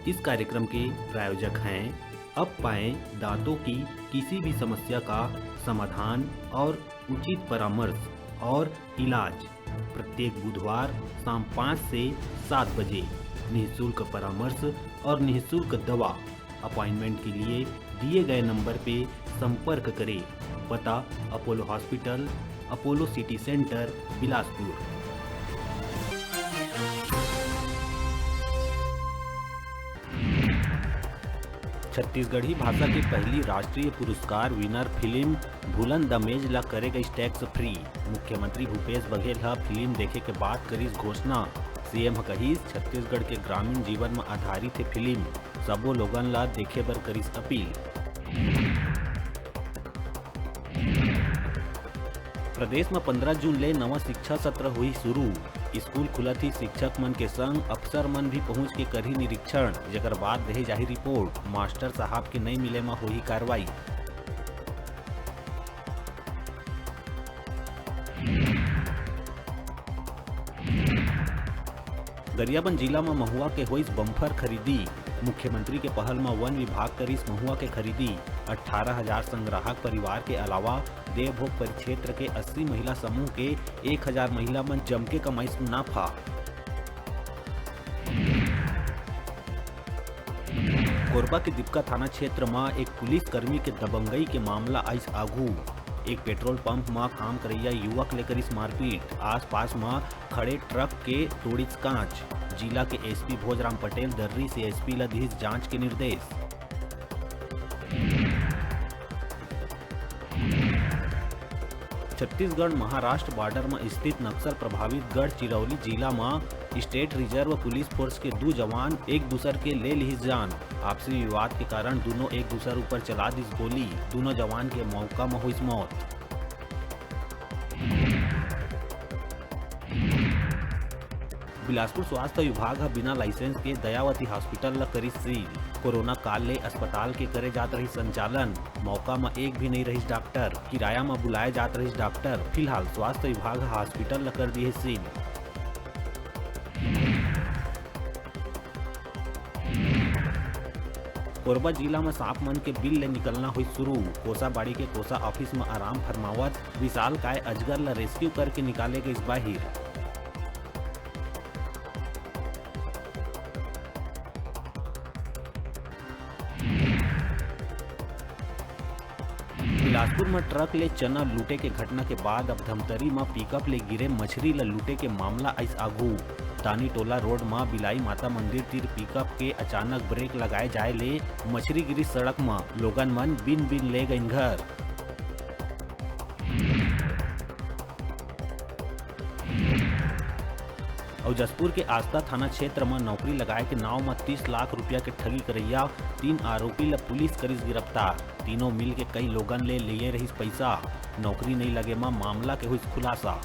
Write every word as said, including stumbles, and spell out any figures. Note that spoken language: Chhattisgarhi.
इस कार्यक्रम के प्रायोजक हैं, अब पाएं दांतों की किसी भी समस्या का समाधान और उचित परामर्श और इलाज। प्रत्येक बुधवार शाम पाँच से सात बजे निःशुल्क परामर्श और निःशुल्क दवा। अपॉइंटमेंट के लिए दिए गए नंबर पे संपर्क करें। पता: Apollo hospital, Apollo city centre, Bilaspur. Chhattisgarhi भाषा के पहली राष्ट्रीय पुरस्कार विनर फिल्म भूलन दमेज ला करे गइस टैक्स फ्री। मुख्यमंत्री भूपेश बघेल ह फिल्म देखे के बाद करिस घोषणा। सीएम ह कहिस, छत्तीसगढ़ के ग्रामीण जीवन म आधारित हे फिल्म, सबो लोगन ला देखे बर करिस अपील। प्रदेश म पंद्रह जून ले नवा शिक्षा सत्र होही शुरू। स्कूल खुलत ही शिक्षक मन के संग अफसर मन भी पहुंच के करही निरीक्षण, जेकर बाद देहे जाही रिपोर्ट। मास्टर साहब के नइ मिले म होही कार्रवाई। गरियाबंद जिला म महुआ के होइस बम्पर खरीदी। मुख्यमंत्री के पहल म वन विभाग करिस महुआ के खरीदी। अट्ठारह हजार संग्राहक परिवार के अलावा देवभोग परिक्षेत्र के अस्सी महिला समूह के एक हजार महिला मन जम के कमाइस मुनाफा। कोरबा के दिपका थाना क्षेत्र म एक पुलिस कर्मी के दबंगई के मामला आइस आघू। एक पेट्रोल पंप म काम करइया युवक ले करिस मारपीट। आसपास म खड़े ट्रक के तोड़िस कांच। जिला के एसपी भोजराम पटेल दर्री से एसपी ल दिस जांच के निर्देश। छत्तीसगढ़ महाराष्ट्र बॉर्डर म स्थित नक्सल प्रभावित गढ़चिरौली जिला म स्टेट रिजर्व पुलिस फोर्स के दू जवान एक दूसर के ले लिहिस जान। आपसी विवाद के कारण दूनों एक दूसर ऊपर चला दिस गोली। दूनों जवान के मौका म होइस मौत। बिलासपुर स्वास्थ्य विभाग ह बिना लाइसेंस के दयावती हॉस्पिटल ल करिस सील। कोरोना काल ले अस्पताल के करे जात रहिस संचालन, मौका म एक भी नइ रहिस डॉक्टर, किराया म बुलाए जात रहिस डॉक्टर। फिलहाल स्वास्थ्य विभाग ह हॉस्पिटल ल कर दिए सील। कोरबा जिला म सांप मन के बिल ले निकलना होइस शुरू। कोसाबाड़ी के कोसा ऑफिस म आराम फरमावत विशालकाय अजगर ल रेस्क्यू करके निकाले गइस बाहिर। बिलासपुर म ट्रक ले चना लूटे के घटना के बाद अब धमतरी म पिकअप ले गिरे मछरी ल लूटे के मामला आइस आघू। तानी टोला रोड म बिलाई माता मंदिर तीर पिकअप के अचानक ब्रेक लगाए जाए ले मछरी गिरी सड़क म। लोगन मन बिन बिन ले गइन घर। अउ जशपुर के आस्था थाना क्षेत्र म नौकरी लगाए के नाव म तीस लाख रुपया के ठगी करइया तीन आरोपी ल पुलिस करिस गिरफ्तार। तीनों मिल के कई लोगन ले लिए रहिस पइसा। नौकरी नइ लगे म मामला के होइस खुलासा।